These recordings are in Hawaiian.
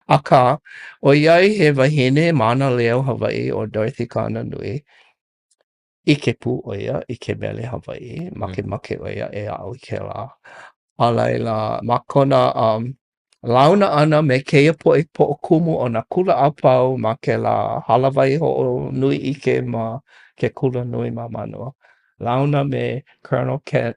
Akā, ʻoiai he wahine mānaleo Hawaiʻi ʻo Dorothy Kaananui, ʻike pū ʻo ia i ke mele Hawaiʻi, makemake ʻo ia e aʻo i kēlā. A laila, ma kona um, launa ʻana me kēia poʻe poʻokumu o nā kula a pau ma kēlā hālāwai hoʻonui ʻike ma ke kula nui ma Mānoa, launa me Colonel Kent,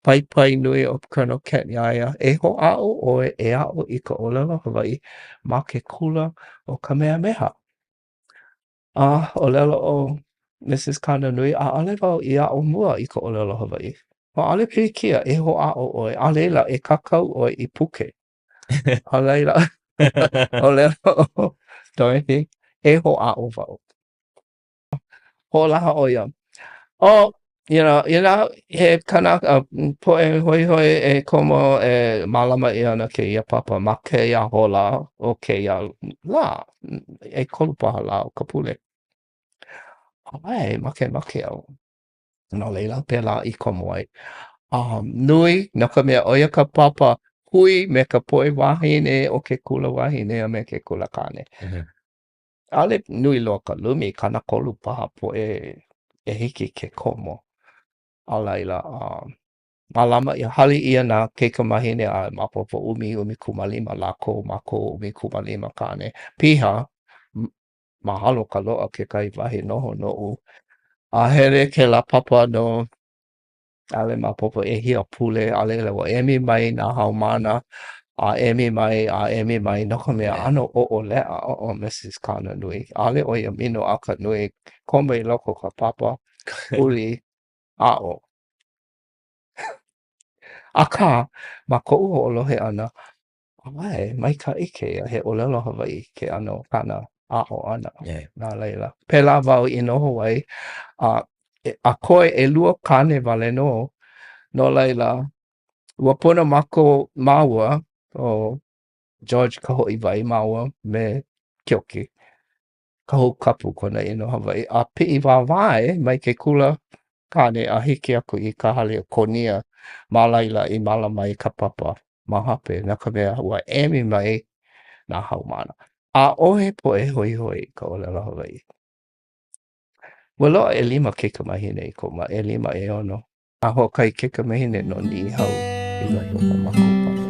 paipai nui ʻo Colonel Kent iā ia, e hoʻāʻo ʻoe e aʻo i ka ʻōlelo Hawaiʻi ma ke kula ʻo Kamehameha. A ʻōlelo ʻo Mrs. Kaananui, ʻaʻole wau i aʻo mua i ka ʻōlelo Hawaiʻi. ʻAʻole pilikia, e hoʻāʻo ʻoe, a laila, e kākau ʻoe i puke. A laila, ʻōlelo ʻo Dorothy, e hoʻāʻo wau. Hoʻolaha ʻo ia. Oh, you know, you know, he kanaka, poʻe hoihoi e komo e mālama ʻia ana kēia papa ma kēia hola o kēia lā, ʻekolu paha lā o ka pule. ʻAe, makemake au. No laila, pēlā i komo ai. Um, nui, no ka mea, ʻo ia ka papa hui me ka poʻe wāhine o ke kula wahine a me ke kula kāne. Mm -hmm. ʻAʻole nui loa ka lumi, 30 paha poʻe e hiki ke komo. A laila, um, mālama ʻia, hali ʻia nā keikamāhine a maopopo ʻumi, 15 lākou, mākou 15 kāne. Piha, mahalo ka loaʻa kekahi wahi noho noʻu. A hele kēlā papa no ʻaʻole maopopo ʻehia pule, a laila ua emi mai nā haumāna, a emi mai, a emi mai, no ka mea, ʻano ʻoʻoleʻa ʻo Mrs. Kaananui. ʻAʻole ʻo ia minoʻaka nui, komo i loko o ka papa, huli, aʻo. Akā, ma koʻu hoʻolohe ʻana, ʻae, maikaʻi kēia, he ʻōlelo Hawaiʻi ke ʻano o kāna aʻo ʻana. Yeah. No laila, pēlā wau i noho ai, a, a koe ʻelua kāne wale nō, no laila, ua pono mākou, māua, ʻo George Kahoʻiwai māua me Keoki, Kahoukapu kona inoa Hawaiʻi, a piʻi wāwae mai ke kula kāne a hiki aku i ka hale o Konia ma laila i mālama ai ka papa ma hope, no ka mea, ua emi mai nā haumāna. ʻAʻohe poʻe hoihoi i ka ʻōlelo Hawaiʻi. Ua loaʻa ʻelima keikamāhine i koʻu manaʻo, ʻelima, ʻeono. A hoʻokahi keikamāhine no Niʻihau i loko o ko mākou papa.